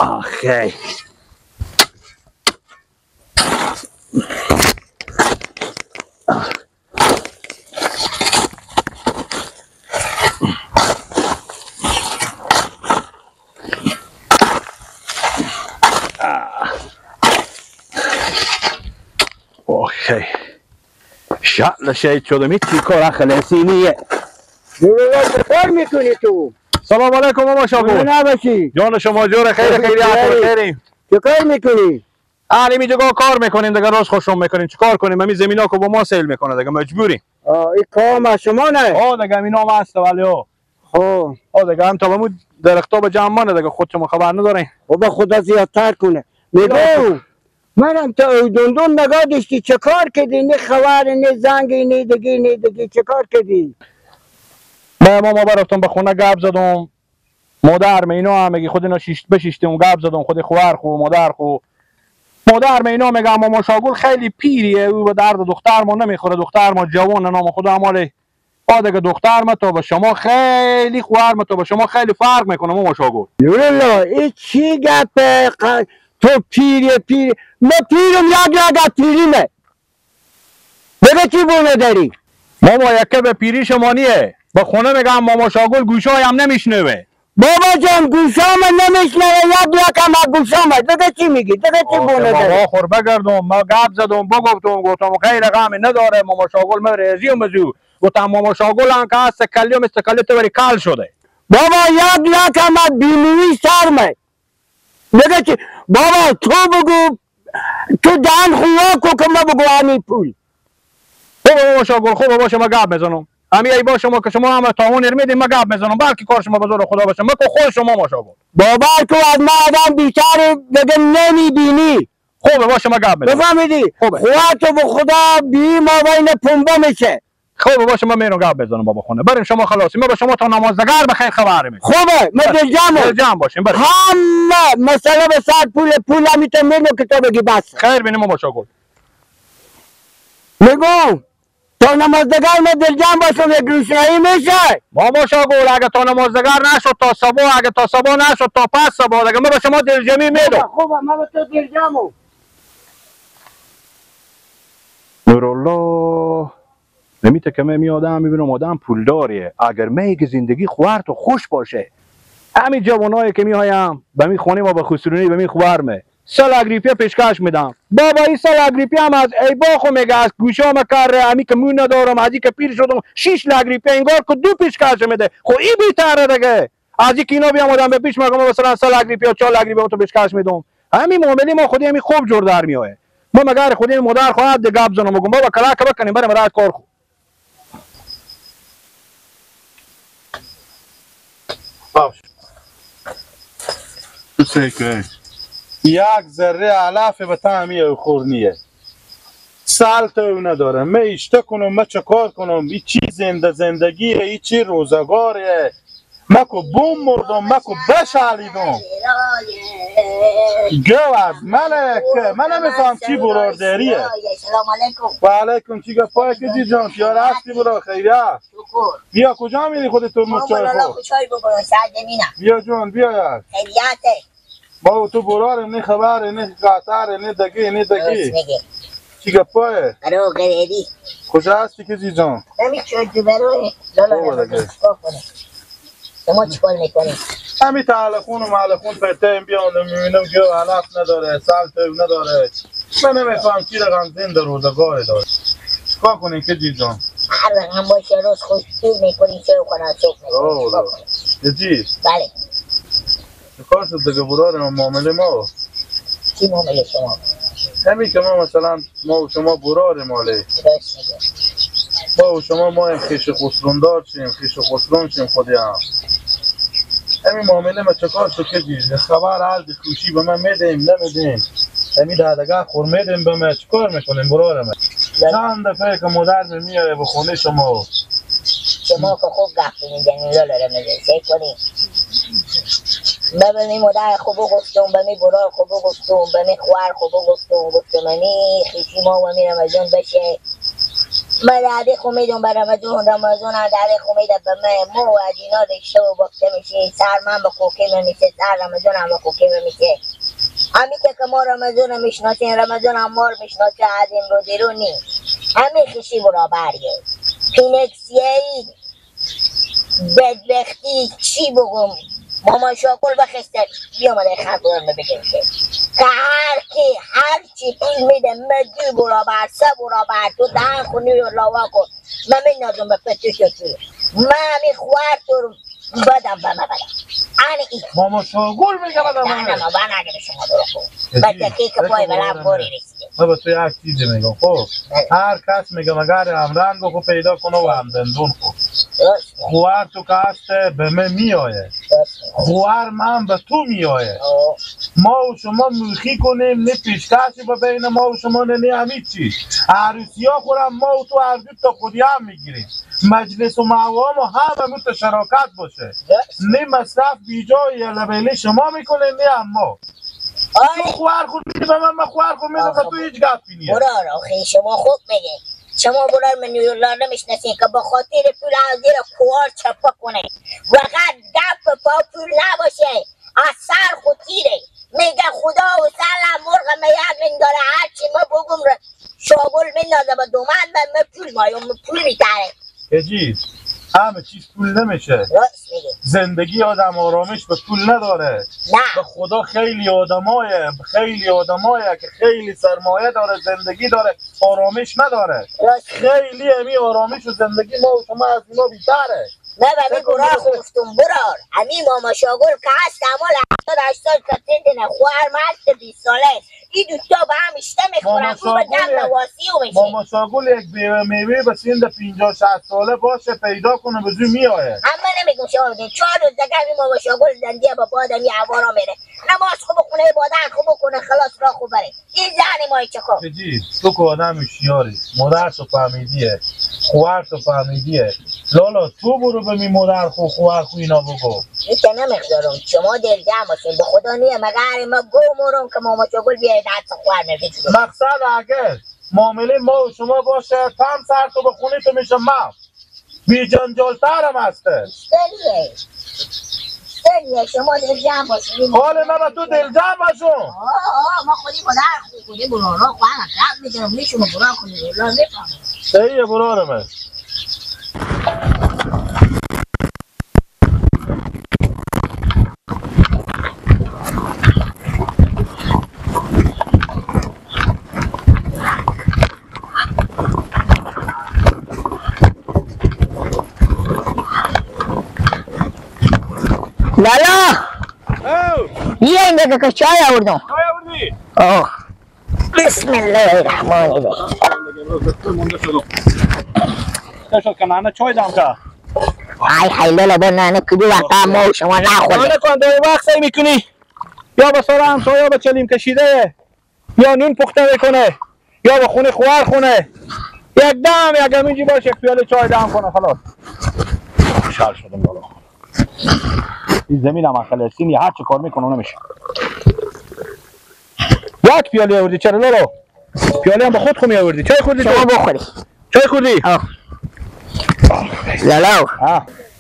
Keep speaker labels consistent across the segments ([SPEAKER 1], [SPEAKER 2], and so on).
[SPEAKER 1] آخه اوکی شعل شهید شدم هیچی کار خلاصی نیه.
[SPEAKER 2] کار میکنی تو؟
[SPEAKER 1] سلام علیکم ماما شاگل.
[SPEAKER 2] نباشی
[SPEAKER 1] جان شما جور خیر خیری خیری.
[SPEAKER 2] چه کار میکنی؟
[SPEAKER 1] علی می دیگه کار میکنیم دیگه، روز خوشم میکنیم. چیکار کنیم؟ همین زمینا که با ما سیل میکنه دیگه، مجبوریم.
[SPEAKER 2] این کام شما نه؟
[SPEAKER 1] آه دیگه اینا هم هست ولی
[SPEAKER 2] خب
[SPEAKER 1] آه دیگه هم تا بمو درختا به جمع مانه دیگه، خود شما خبر ندارین.
[SPEAKER 2] خب خدا زیادتر کنه. میگم منم تا دندون نگاه داشتی چه کار کردی؟ نه خبر نه زنگ نه دیگه نه دیگه، چه کار کردی؟
[SPEAKER 1] ما ماما برفتم به خونه گپ زدم، مادر اینا هم میگه خود اینا شیشت بشیشتیم گپ زدم، خود خواهر خو مادر خو مادر اینا میگه ماما شاگل خیلی پیریه، او به درد دختر ما نمیخوره، دختر ما جوان نام خدا مال دیگه، دختر ما تا به شما خیلی خواهر ما تا به شما خیلی فرق میکنه ماما شاگل.
[SPEAKER 2] نورالله این چی گپه؟ تو پیریه پیر، ما پیرم یک رگه پیریمه بگه چی بونه داری؟
[SPEAKER 1] ماما یکه به پیری شما نیه، به خونه میگم ماما شاگل گوشایم نمیشنوه.
[SPEAKER 2] بابا جان گوشام نمیشنوه، یک رقم گوشام. دیگه چی میگی؟ دیگه چی بونه داری؟
[SPEAKER 1] بابا خور بگردم ما گپ زدم بگفتم گفتم خیر غمی نداره ماما شاگل، من ریزیم بزو گفتم ماما شاگل هم که هست کلیم است کلی تو بری کل شده.
[SPEAKER 2] بابا یک رقم بینوی سرمه. دیگه چی؟ بابا تو بگو، تو دهن خواه کو که ما بگو همین پول.
[SPEAKER 1] خوبه بابا شاگل، خوبه باشه ما گپ میزنم. همی ای با شما که شما هم تاون میدیم ما گپ میزنم، بلکه کار شما بزرگ خدا باشه ما که خود شما ما شاگل.
[SPEAKER 2] بابا تو از ما آدم بیشتر دیگه نمیبینی.
[SPEAKER 1] خوبه باشه ما گپ میزنم.
[SPEAKER 2] بفهمیدی؟
[SPEAKER 1] خوبه.
[SPEAKER 2] خواه تو به خدا بی ما بین پنبه میشه.
[SPEAKER 1] خوبه باشه ما میرم گپ بزنم بابا خونه. بریم شما خلاصی ما با شما تا نمازدگر به خیر خبر میدیم.
[SPEAKER 2] خوبه ما دلجمع
[SPEAKER 1] دلجمع باشیم بریم.
[SPEAKER 2] همه مسئله به سر پول پول همی تو میرم که تو بگی بس.
[SPEAKER 1] خیر بینیم ما شاگل.
[SPEAKER 2] میگم تا نمازدگر ما دلجمع باشم یک روشنایی میشه.
[SPEAKER 1] ماما شاگل اگه تا نمازدگر نشد تا صبح، اگه تا صبح نشد تا پس صبح دیگه ما به شما دلجمی میدم.
[SPEAKER 2] خوبه ما به تو دلجمع.
[SPEAKER 1] نورالله نمیته که من می آدم میبینم آدم پولداریه، اگر میگه زندگی خوارت و خوش باشه. همین جوانایی که میایم به می خونه ما به خسرونی به می خوارمه سال اگریپی پیشکش میدم. بابا این سال اگریپی هم از ای باخو میگه از گوشام کره، همی که مو ندارم، از که پیر شدم 6 لگریپی انگار که دو پیشکش میده. خب این بیتره دیگه. از اینکه اینا بیام آدم به پیش میگم مثلا سال اگریپی یا 4 لگریپی تو پیشکش میدم. همین معامله ما خودی همین خوب جور در میایه. ما مگر خودی مادر خواهد گپ زنم میگم بابا کلاک بکنیم بریم راه کار خو.
[SPEAKER 3] باش یک ذره علف به تعمی خور نیه، سال تو نداره. من اشته کنم، من چه کار کنم؟ ای چی زنده زندگیه، ای چی روزگاریه. مکو بوم مردم، مکو بشالیدم. گو از ملک من نمیفهم چی برارداریه.
[SPEAKER 4] سلام علیکم.
[SPEAKER 3] و علیکم. چی گپای که جی جان یار هستی برا خیریه. بیا کجا میری خودت ترمز چای خور؟
[SPEAKER 4] چای بخورم ساعت نمینا.
[SPEAKER 3] بیا جان بیا یار.
[SPEAKER 4] خیریته.
[SPEAKER 3] با تو برار نه خبر نه قطار نه دگی نه دگی. چی گپای؟
[SPEAKER 4] برو غیری.
[SPEAKER 3] کجا هستی که جی جان؟
[SPEAKER 4] نمیشه برو. لالا شما چیکار میکنی؟
[SPEAKER 3] همین تعلقون و معلقون پرتیم بیان میبینم که علف نداره، سلط نداره. من نمیفهم چی رقم زنده روزگار داره. چیکار کنیم که جی جان؟
[SPEAKER 4] هر رقم باشه روز خوش پیر میکنیم، چه کنم صبح میکنیم.
[SPEAKER 3] جی؟
[SPEAKER 4] بله.
[SPEAKER 3] چیکار شد دیگه برار معامله ما؟
[SPEAKER 4] چی معامله شما؟
[SPEAKER 3] همین که ما مثلا ما و شما برار ماله. ما و شما ما هم خیش خسروندار شیم، خیش خسرون شیم خودی هم. همین معامله ما چکار شد که جیز خبر عرض خوشی به من میدیم نمیدیم، همین دهدگاه خور میدیم به من چکار میکنیم برار من؟ چند دفعه که مادر میاره به خونه شما.
[SPEAKER 4] شما که خوب گفت میزنی لالا رو میزنی کنیم. به می مادر خوب گفتم، به می برار خوب گفتم، به می خوار خوب گفتم، گفتم می خیشی ما و می رمضان بشه. من دعده خو میدم به رمضان، رمضان هم دعده خو میده به من. مو از اینا رشته و بافته میشه، سر من به کوکه میشه، سر رمضان هم به کوکه میشه. همی که ما رمضان رو میشناسیم، رمضان هم ما رو میشناسه، از این رو دیرو نی. همه خشی برابریه. پینکسیه‌ای بدبختی چی بگم؟ ماما شاکل بخسته بیامده خبرم بگیم که هر کی هر چی پول میده مدی برابر سه برابر تو دهن خونی رو لاوا کن. من میندازم به پتوش تو، من می خوار تو رو بدم به من بدم.
[SPEAKER 3] ماما شاگل میگه بدم
[SPEAKER 4] من. نه من نگه شما درو کن بچه که پای بلم گوری رسیده.
[SPEAKER 3] من به تو یک چیزی میگم، خب هر کس میگه مگر هم رنگ خو پیدا کنه و هم دندون خو. خوار تو که هسته به من میآیه، خوار من به تو میآیه. ما و شما موخی کنیم، نه پیشکشی به بین ما و شما نه همین چی. عروسی ها خورم ما و تو هر دو تا خودی هم میگیریم. مجلس و معوام و همه مت شراکت باشه، نه مصرف بیجای لبیله شما میکنه نه هم ما. تو خوار خود میدی به من، من خوار خود میدم، تو هیچ گپی نیست.
[SPEAKER 4] برار آخه شما خوب میگه. شما برار من نیورلا نمیشناسین که با خاطر پول از زیر کوار چپا کنه. وقت گپ پا پول نباشه از سر خود تیره. میگه خدا و سلام مرغ میاد داره هرچی ما بگم شاگل میندازه به دومن من پول مایم پول میتره.
[SPEAKER 3] اجیز همه چیز پول نمیشه. زندگی آدم آرامش به پول نداره.
[SPEAKER 4] نه
[SPEAKER 3] به خدا خیلی آدمایه، خیلی آدمایه که خیلی سرمایه داره، زندگی داره، آرامش نداره. خیلی همی آرامش و زندگی ما و شما از اینا بیشتره.
[SPEAKER 4] نه به می برار گفتم برار همی ماما شاگل که هست امال 70-80 کتیدنه خوار مست 20 ساله این دوتا به هم اشته میخورن خوب به دم نواسی و میشه.
[SPEAKER 3] ماما شاگل یک میوه به سند 50-60 ساله باشه پیدا کنه به زو میآیه.
[SPEAKER 4] اما نمیگم شما بگین 4 روز دیگه همین ماما شاگل زندیه با بادم یه هوارا میره نماز خوب بخونه، عبادت خوب بکنه، خلاص راه خوب بره. این زن مای چه خوب
[SPEAKER 3] تو که آدم هوشیاری، مادر تو فهمیدیه، خوار تو فهمیدیه. لالا تو برو به می مادر خو خوار خو اینا بگو.
[SPEAKER 4] این که نمیگذارم شما دل جمع باشین به خدا نیه مگر ما گو مورم که ماما شاگل بیاره دست خوار میگه.
[SPEAKER 3] مقصد اگر معامله ما و شما باشه تم سر تو به خونه تو میشه ما بی جنجال ترم هسته.
[SPEAKER 4] اشتریه شما دل جمع باشین.
[SPEAKER 3] حال من با تو دل جمع باشون.
[SPEAKER 4] آه ما خودی مادر خو خودی برارا خو هم قبل میگیرم میشون برار کنی برار میفهمم.
[SPEAKER 3] صحیحه برارمه.
[SPEAKER 4] لالا بیا اینجا که چای آوردم.
[SPEAKER 1] چای آوردی؟
[SPEAKER 4] آه بسم الله الرحمن الرحیم.
[SPEAKER 1] شد که نانه چای دام که
[SPEAKER 4] ای حی لالا با نانه کدو وقتا ما و شما نخورده.
[SPEAKER 1] نانه کن دو وقت سعی میکنی یا به سر همسایه یا به چلیم کشیده یا نون پخته میکنه یا به خونه خوار خونه یک دم یک همینجی باشه یک پیاله چای دم کنه خلاص. خوشحال شدم لالا. این زمین هم خلاصی هر چه کار میکنه نمیشه. یک پیاله آوردی چرا لالا؟ پیاله هم به خود خو می آوردی. چای خوردی؟
[SPEAKER 4] شما بخوری.
[SPEAKER 1] چای خوردی؟
[SPEAKER 4] آه. لالا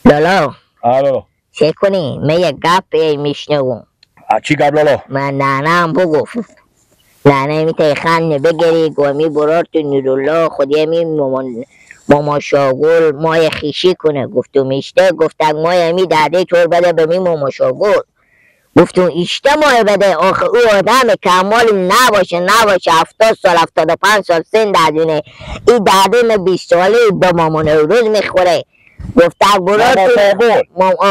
[SPEAKER 4] لالا
[SPEAKER 1] لالا
[SPEAKER 4] چه کنی؟ من یک گپ میشنوم.
[SPEAKER 1] چی گپ لالا؟
[SPEAKER 4] من نانم بگفت نانه می خنده بگیری گومی برار تو نورالله خودی می ماما شاگل مای خیشی کنه. گفتم ایشته گفتم مای می داده طور بده به می ماما شاگل. گفتم ایشته مای بده آخه او آدم کمال نباشه نباشه 70 سال 75 سال سن دادونه این داده من 20 ساله به مامان روز میخوره. گفتم برو تو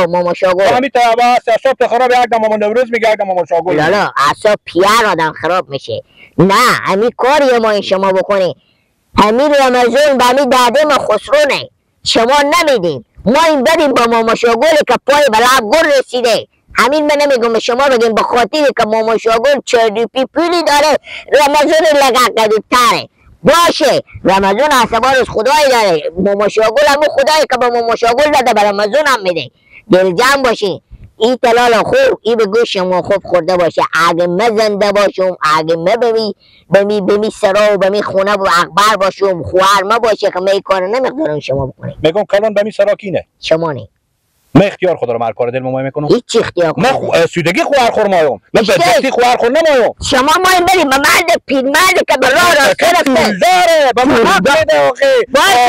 [SPEAKER 4] ماما شاگل
[SPEAKER 1] همین تا اعصاب خراب یک دم مامان نوروز میگه یک دم ماما شاگل.
[SPEAKER 4] لالا اعصاب پیر آدم خراب میشه. نه همین کاری ما این شما بکنی همین رمضان به همین داده ما خسرونه شما نمیدین ما این بدیم با ماما شاگل که پای به لب گل رسیده. همین من نمیگم شما بگیم به خاطر که ماما شاگل چردی پولی داره رمضان لگه قدیمتره باشه. رمضان اعتبارش خدایی داره. ماما شاگل هم خدایی که به ماما شاگل داده به رمضان هم میده. دل جمع باشین. این تلال خوب ای به گوش ما خوب خورده باشه. اگه من زنده باشم، اگه من بمی سرا و بمی خونه و اخبار باشم، خوار ما باشه که من این کار نمیقدرم شما بکنید.
[SPEAKER 1] میگم کلان بمی سرا کینه؟ شما
[SPEAKER 4] نه.
[SPEAKER 1] من اختیار خود رو هر کار دل ما میکنم.
[SPEAKER 4] هیچ اختیار
[SPEAKER 1] من سودگی خوار خور مایم. من بدبختی خوار خور نمایم.
[SPEAKER 4] شما مایم بریم به مرد پیرمرد که به راه راسته رفته.
[SPEAKER 1] داره به من حق میده آخه.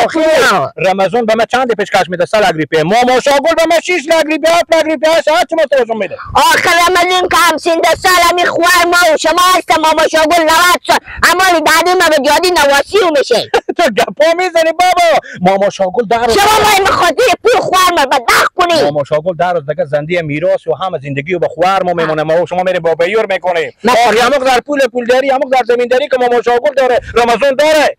[SPEAKER 1] آخه رمضان به من چند پیشکش میده؟ 3 لک روپیه. ماما شاگل به من 6 لک روپیه، 7 لک روپیه، 8 ما توزن میده.
[SPEAKER 4] آخه رمضان که همسین ده سال همی خوار ما و شما هست. ماما شاگل 90 سال اما دادی ما به جادی نواسی میشه.
[SPEAKER 1] تو گپا میزنی بابا. ماما شاگل در
[SPEAKER 4] شما مایم خاطر پول خوار ما بدبخت کنی.
[SPEAKER 1] ماما شاگل در روز دیگه زندگی میراث و همه زندگی و به خوار ما میمونه. ما و شما میریم با بیور میکنیم. آخه همق در پول داری، همق در زمینداری که ماما شاگل داره، رمضان داره.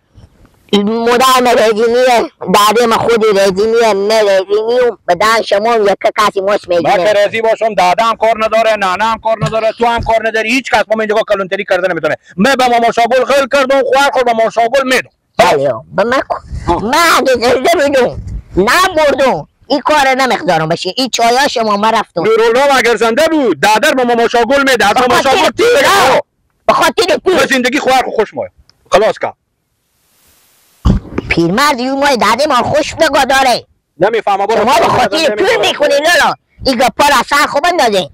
[SPEAKER 4] مدام رزینیه، داده ما خودی رزینیه، من رزینیم بدن شما یک کسی مش میگیره.
[SPEAKER 1] من که رزی باشم دادم کار نداره، نانم کار نداره، تو هم کار نداری، هیچ کس ما اینجا کلونتری کرده نمیتونه. من به ماما شاگل غل کردم، خوار خور به ماما شاگل میدم.
[SPEAKER 4] بله به من اگه زنده بودم نمردم این کار نمیقدارم بشه. این چایا شما من رفتم.
[SPEAKER 1] نورالله اگر زنده بود دادر به ماما شاگل میده. از ماما شاگل تیر
[SPEAKER 4] به خاطر پول
[SPEAKER 1] زندگی خوار خوش مایه. خلاص که
[SPEAKER 4] پیرمرد یو مای داده ما خوش نگاه داره.
[SPEAKER 1] نمیفهمم برو.
[SPEAKER 4] شما به خاطر پول میکنی لالا. این گپا را سر خوب اندازه.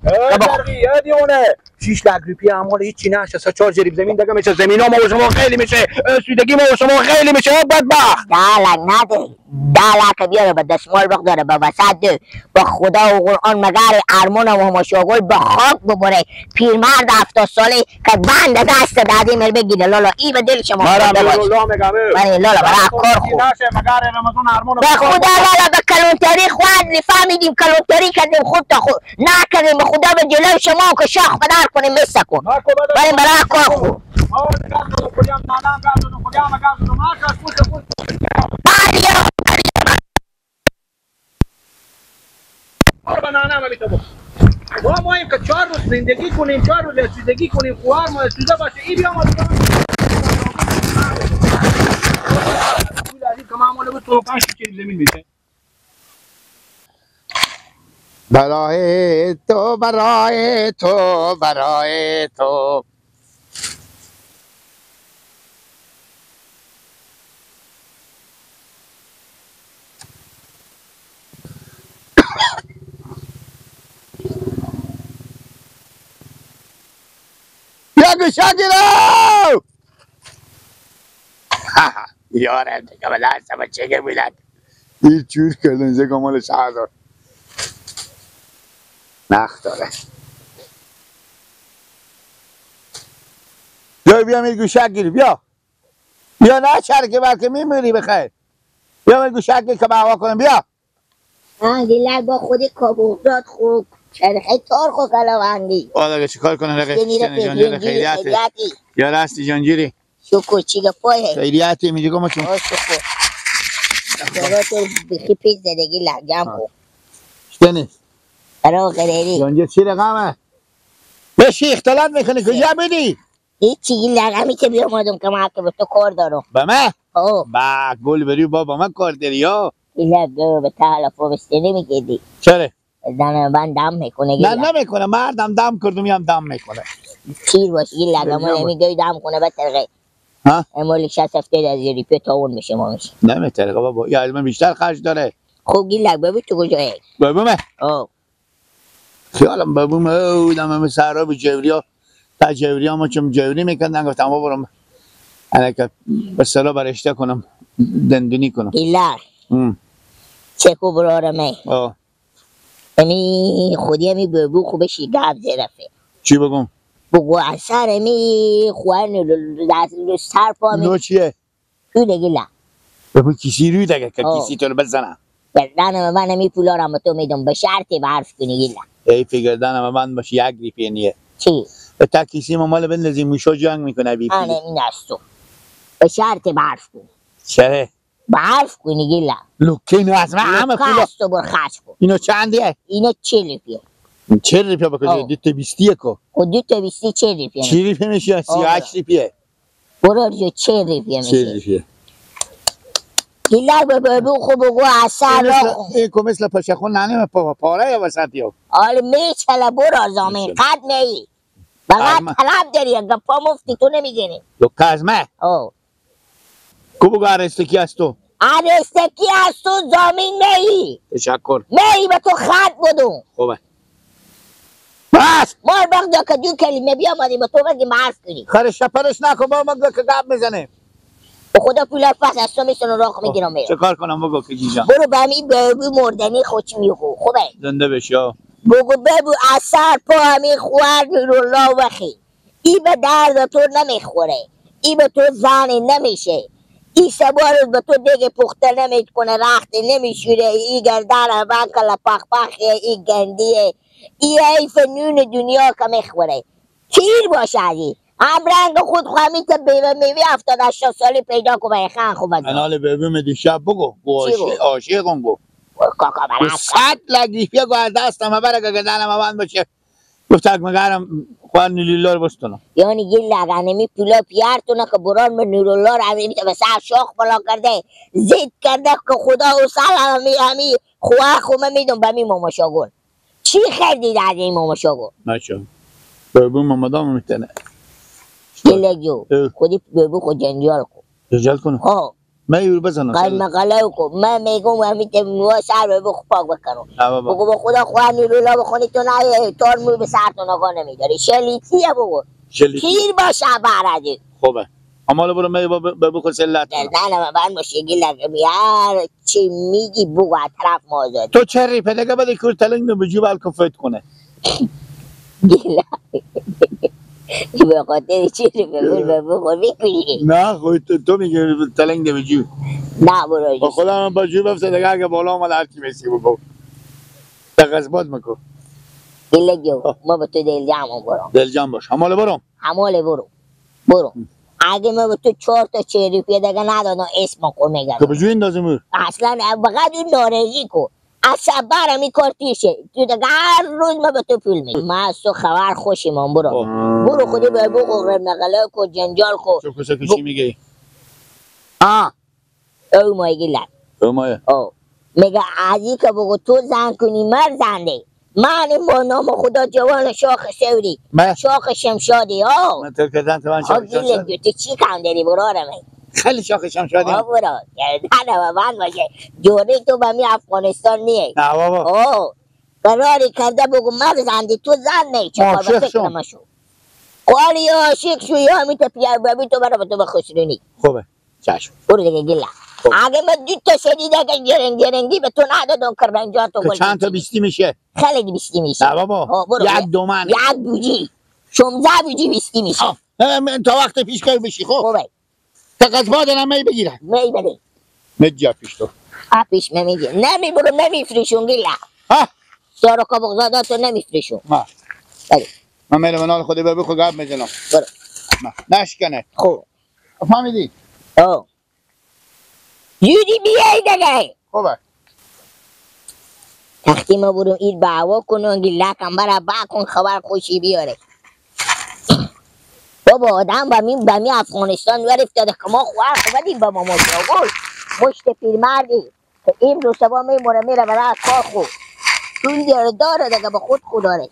[SPEAKER 1] ای دیوانه 6 لک روپیه امال هیچی نشه. 3-4 جریب زمین دیگه میشه. زمین ها ما و شما خیلی میشه. سودگی ما و شما خیلی میشه. بدبخت.
[SPEAKER 4] 10 لک نده. 10 لک بیاره به دستمال بگذاره به وسط با خدا و قرآن مگر ارمان و مشاغل به خاک ببره. پیرمرد 70 ساله که بند دست دادی مر بگیره لالا. ای به دل شما خورده باشه. من لالا برای کار خوب به خدا لالا به کلونتری خواهد فهمیدیم کلونتری کردیم خود تا خود نکردیم به خدا به جلو شما که شاخ بدر کنیم مثل کن. بریم برای کار خوب.
[SPEAKER 1] ما مایم که 4 روز زندگی کنیم، 4 روز زندگی کنیم، خوار ما سوزه باشه. ای بیا ما
[SPEAKER 5] برای تو، برای تو، برای تو. بیا گوشاگیرو یارم دیگه به دست بچه که بودن یه جور کردن زگه مال شهر نخ داره. بیا بیا می گوشک گیری. بیا بیا نه چرکه بلکه میمیری بخیر. بیا می گوشک گیری که بهوا کنم. بیا
[SPEAKER 4] گیلک با خودی کابوب داد خوب چرخه تار خو کلاوندی.
[SPEAKER 5] آره چیکار کنه رقیق جانجیری خیریتی یا راستی جانجیری
[SPEAKER 4] شکر چی گپایه
[SPEAKER 5] خیریتی میگه گم چون
[SPEAKER 4] شکر چرا تو بخی پیش زدگی لگم خو
[SPEAKER 5] شتنی
[SPEAKER 4] برا غیری
[SPEAKER 5] جانجیر چی رقمه بشی اختلاط میکنی کجا بدی؟
[SPEAKER 4] هیچی لگمی که بیامدم که من به تو کار دارم.
[SPEAKER 5] به من؟
[SPEAKER 4] با
[SPEAKER 5] گل بری بابا من کار داری ها.
[SPEAKER 4] ایلا به تعالی بستنی میگیدی.
[SPEAKER 5] چرا؟
[SPEAKER 4] زن من دم میکنه.
[SPEAKER 5] نه نمیکنه مردم دم کردم میام دم میکنه.
[SPEAKER 4] تیر باشه این لگمو نمیگه دم کنه بترقه.
[SPEAKER 5] ها؟
[SPEAKER 4] امالی 60 هفته از ریپه تا اون میشه ما میشه.
[SPEAKER 5] نمیترقه بابا یا از من بیشتر خرج داره.
[SPEAKER 4] خب گیلک ببین تو کجایی؟
[SPEAKER 5] بابا
[SPEAKER 4] آه
[SPEAKER 5] خیالم بابام او دم سرا به جوریا تا جوریا ما چم جوری میکردن گفتم بابا برم انا که به اصطلاح برشته کنم دندونی کنم.
[SPEAKER 4] گیلک چکو برارمه.
[SPEAKER 5] آه
[SPEAKER 4] امی خودی امی ببو خوبشی گب زرفه.
[SPEAKER 5] چی بگم؟
[SPEAKER 4] بگو اثر امی خوان سر پا می
[SPEAKER 5] نو چیه؟
[SPEAKER 4] تو دیگه لا
[SPEAKER 5] بگو کسی روی دیگه که کسی تو رو بزنم
[SPEAKER 4] گردن من امی پولا رو تو میدم به شرطی برف کنی گیلا.
[SPEAKER 5] ای فگردن من باشه یک ریپیه نیه.
[SPEAKER 4] چی؟
[SPEAKER 5] به تا کسی ما مال بندازیم موشا جنگ میکنه بی پول.
[SPEAKER 4] آره این است تو به شرط برف کنی.
[SPEAKER 5] چره؟
[SPEAKER 4] برف کنی گیلا.
[SPEAKER 5] لوکه اینو از من همه پولا
[SPEAKER 4] تو بر خرج کن.
[SPEAKER 5] اینو چندیه؟
[SPEAKER 4] اینو 40 روپیه.
[SPEAKER 5] 40 روپیه با کجا؟ 2 تا 20 کو.
[SPEAKER 4] خب 2 تا 20 40 روپیه.
[SPEAKER 5] 40 روپیه میشه 38 روپیه.
[SPEAKER 4] برو جو 40 روپیه میشه.
[SPEAKER 5] 40 روپیه.
[SPEAKER 4] گیلک به بو خوب بگو اصلا
[SPEAKER 5] این کو مثل پشخون ننه پاره یا وسط یا
[SPEAKER 4] آره میچله برو زامین قد می فقط طلب داری گپا مفتی تو نمیگیری
[SPEAKER 5] لکازمه
[SPEAKER 4] او
[SPEAKER 5] کو بگو عرستکی از تو
[SPEAKER 4] عرستکی از تو زامین می
[SPEAKER 5] تشکر
[SPEAKER 4] می به تو خط بدون
[SPEAKER 5] خوبه بس
[SPEAKER 4] مار بغدا که دو کلمه بیامدیم به تو بگیم حرف کنی
[SPEAKER 5] خرش شپرش نکن بابا ما که گپ میزنیم
[SPEAKER 4] به خدا پول پس از تو میسونم راخ میگیرم میرم
[SPEAKER 5] چه کار کنم بگو که جیجان
[SPEAKER 4] برو به همین بگو مردنی خوش میخو خوبه
[SPEAKER 5] زنده بشی ها
[SPEAKER 4] بگو بگو از سر پا همین خوار نورالله وخی ای به درد تو نمیخوره ای به تو زن نمیشه ای سبا روز به تو دیگه پخته نمیکنه رخت نمیشوره ای گردن اول کلا پخ پخه ای گندیه ای حیف نون دنیا که میخوره تیر باشه ازی هم رنگ خود خواهمی تا بیوه میوه 70-80 سالی پیدا کن و خان خوب
[SPEAKER 5] انال بیوه دیشب بگو عاشقم گو
[SPEAKER 4] کاکا برم
[SPEAKER 5] 100 لگیفیه گو از دستم بره که گردنم بند باشه گفت اک مگرم خوار نیلیلا رو بستونم
[SPEAKER 4] یعنی گیل لگنمی پولا پیارتونه که بران من نورالله رو همی به سر شاخ بالا کرده زید کرده که خدا و سال همی همی خواه خومه میدون به می ماما شاگل چی خریدید از این ماما شاگل؟
[SPEAKER 5] نچه بابو ماما میتونه
[SPEAKER 4] گلگیو خودی بابو خود جنجال کن
[SPEAKER 5] جنجال کنم؟
[SPEAKER 4] ها
[SPEAKER 5] من یور بزنم
[SPEAKER 4] قلم قلم کن من میگم همین مو سر بابو خود پاک بکنم بگو به خدا خواه نورولا بخونی تو نه تار مو به سر تو نگاه نمیداری شلیتیه بگو تیر باشه برادی
[SPEAKER 5] خوبه امال برو می بابو خود سلت
[SPEAKER 4] نه من باشه گلگ هر چی میگی بگو از طرف ما آزادی
[SPEAKER 5] تو چری پدگه بده کور تلنگ به جیب الکفت کنه
[SPEAKER 4] گلگ به خاطر چی رو به بخور میکنی؟
[SPEAKER 5] نه خود تو میگی تلنگ به جیب
[SPEAKER 4] نه برو
[SPEAKER 5] با خدا من با جیب افسه دیگه اگه بالا آمد هر چی میسی بگو تقصبات مکن
[SPEAKER 4] گلگیو ما به تو دل جمع برو
[SPEAKER 5] دل جمع باش هماله برو
[SPEAKER 4] هماله برو برو اگه ما به تو 4 تا 40 روپیه دیگه ندادم اسم کو میگم
[SPEAKER 5] که به جوی اندازم
[SPEAKER 4] اصلا فقط اون نارضی کو از برم این کار تیشه تو دیگه هر روز ما به تو پول میدم ما از تو خبر خوشیم برو برو خودی به بگو مقاله کو جنجال کو
[SPEAKER 5] چه چی میگی؟
[SPEAKER 4] او مایه گلک
[SPEAKER 5] او مایه
[SPEAKER 4] او میگه ازی که بگو تو زن کنی مر زنده من با نام خدا جوان شاخ سوری شاخ شمشادی ها
[SPEAKER 5] من تو کردن تو من شاخ شمشادی
[SPEAKER 4] تو چی کم داری برارم
[SPEAKER 5] خیلی شاخ شمشادی
[SPEAKER 4] ها برا گردن من باشه جوری تو به می افغانستان نیه
[SPEAKER 5] نه بابا
[SPEAKER 4] او قراری کرده بگو مر زنده تو زن نی چه کار به فکر مشو قالی عاشق شو یا همی تا پیار بابی تو برا تو بخسرونی
[SPEAKER 5] خوبه چشم
[SPEAKER 4] برو دیگه گله اگه من دو تا شدیده که جرنگ جرنگی به تو ندادم کرنجا تو
[SPEAKER 5] که چند تا بیستی میشه
[SPEAKER 4] خیلی بیستی میشه
[SPEAKER 5] نه بابا یک دومن
[SPEAKER 4] یک بوجی 16 بوجی بیستی میشه
[SPEAKER 5] تا وقت پیش که بشی خب
[SPEAKER 4] خوبه
[SPEAKER 5] تقص بادم می بگیرم
[SPEAKER 4] می بده
[SPEAKER 5] مجا پیش تو
[SPEAKER 4] پیش نمیگه نمی برو نمیفروشون گله
[SPEAKER 5] ها
[SPEAKER 4] سارا کابقزاده تو نمیفروشون
[SPEAKER 5] ما
[SPEAKER 4] بله
[SPEAKER 5] من میرم نال خودی ببی خود گپ میزنم
[SPEAKER 4] برو
[SPEAKER 5] نشکنه
[SPEAKER 4] خوب
[SPEAKER 5] فهمیدی
[SPEAKER 4] آه زودی بیای دیگه
[SPEAKER 5] خوبه
[SPEAKER 4] تختی ما برو ایر به هوا کنو لکم برا با کن خبر خوشی بیاره بابا آدم به می افغانستان ور افتاده که ما خوار خوبدیم به ماما شاگل مشت پیرمردی که این رو سبا میمونه میره برای کار خوب پول داره داره دیگه به خود خود داره.